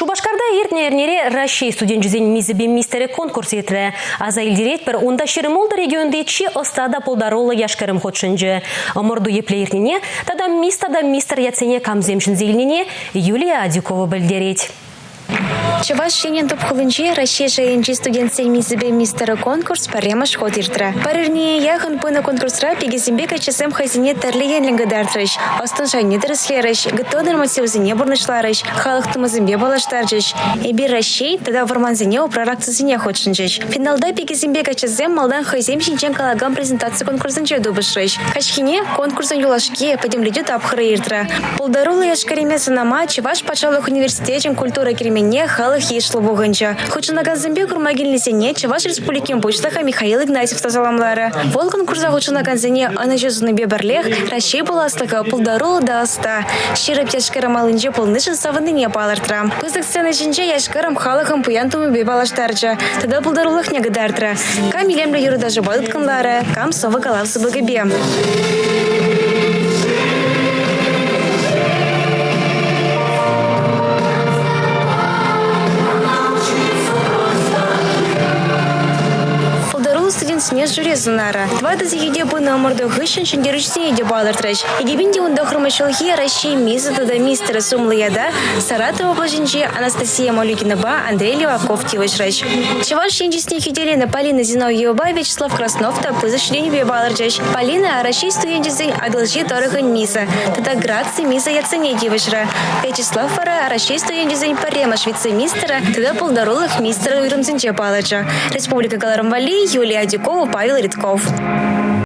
Шупашкарта иртнӗ эрнере Раҫҫей студенчӗсен мисӗпе мистерӗ конкурс иртрӗ. Аса илтеретпӗр, унта 26 регионти чи ӑста та пултаруллӑ яш-кӗрӗм хутшӑнчӗ. Ӑмӑрту епле иртнине тата мисс тата мистер ятсене камсем ҫӗнсе илнине Юлия Адюкова пӗлтерет. Чӑваш Енӗн тӗп хулинче Раҫҫей шайӗнчи студентсен мисӗпе мистерӗ конкурс пӗрремӗш хут иртрӗ. Пӗр эрнене яхӑн пынӑ конкурсра пикесемпе каччӑсем хӑйсене тӗрлӗ енлӗн кӑтартрӗҫ, ӑс-тӑн шайне тӗрӗслерӗҫ, ГТО нормативӗсене пурнӑҫларӗҫ, халӑх тумӗсемпе паллаштарчӗҫ. Эпир Раҫҫей тата вӑрмансене упрар акцисене хутшӑнчӗҫ. Финалта пикесемпе каччӑсем малтан хӑйсем ҫинчен калакан презентаци конкурсӗнче тупӑшрӗҫ. Каҫхине конкурсӑн юлашки пӗтӗмлетӳ тапхӑрӗ иртрӗ. Пултаруллӑ яш-кӗрӗме сӑнама Чӑваш патшалӑх университечӗн культура керменне халӑх йышлӑ пухӑнчӗ. Хутшӑнакансемпе курма килнисене Чӑваш Республикин Пуҫлӑхӗ Михаил Игнатьев та саламларӗ. Вӑл конкурса хутшӑнакансене ӑнӑҫу суннипе пӗрлех Раҫҫей пуласлӑхӗ пултаруллӑ та ӑста, ҫирӗп яш-кӗрӗм аллинче пулнишӗн савӑннине палӑртрӗ. Пысӑк сцена ҫинче яш-кӗрӗм халӑхӑн пуян тумӗпе паллаштарчӗ тата пултарулӑхне кӑтартрӗ. Кам илемлӗ юрӑ-ташӑпа тыткӑнларӗ, кам сӑвӑ-калав сыпӑкӗпе. Пултаруллӑ студентсене жюри сӑнарӗ. Тӑватӑ сехете пынӑ ӑмӑрту хыҫҫӑн ҫӗнтерӳҫӗсене те палӑртрӗҫ. 2019 ҫулхи Раҫҫей мисӗ тата мистерӗ сумлӑ ята Саратов облаҫӗнчи Анастасия Молюкинӑпа Андрей Леваков тивӗҫрӗҫ. Чӑваш Ен чысне хӳтӗленӗ Полина Зиновьевӑпа Вячеслав Краснов та пысӑк ҫитӗнӳпе палӑрчӗҫ. Полина Раҫҫей студенчӗсен Атӑлҫи тӑрӑхӗн мисӗ тата Граци мисӗ ятсене тивӗҫрӗ. Вячеслав вара Раҫҫей студенчӗсен пӗрремӗш вице-мистерӗ тата пултарулӑх мистерӗ уйрӑмсенче палӑрчӗ. Республика кӑларӑм валли Юлия Адюкова, Павел Редков.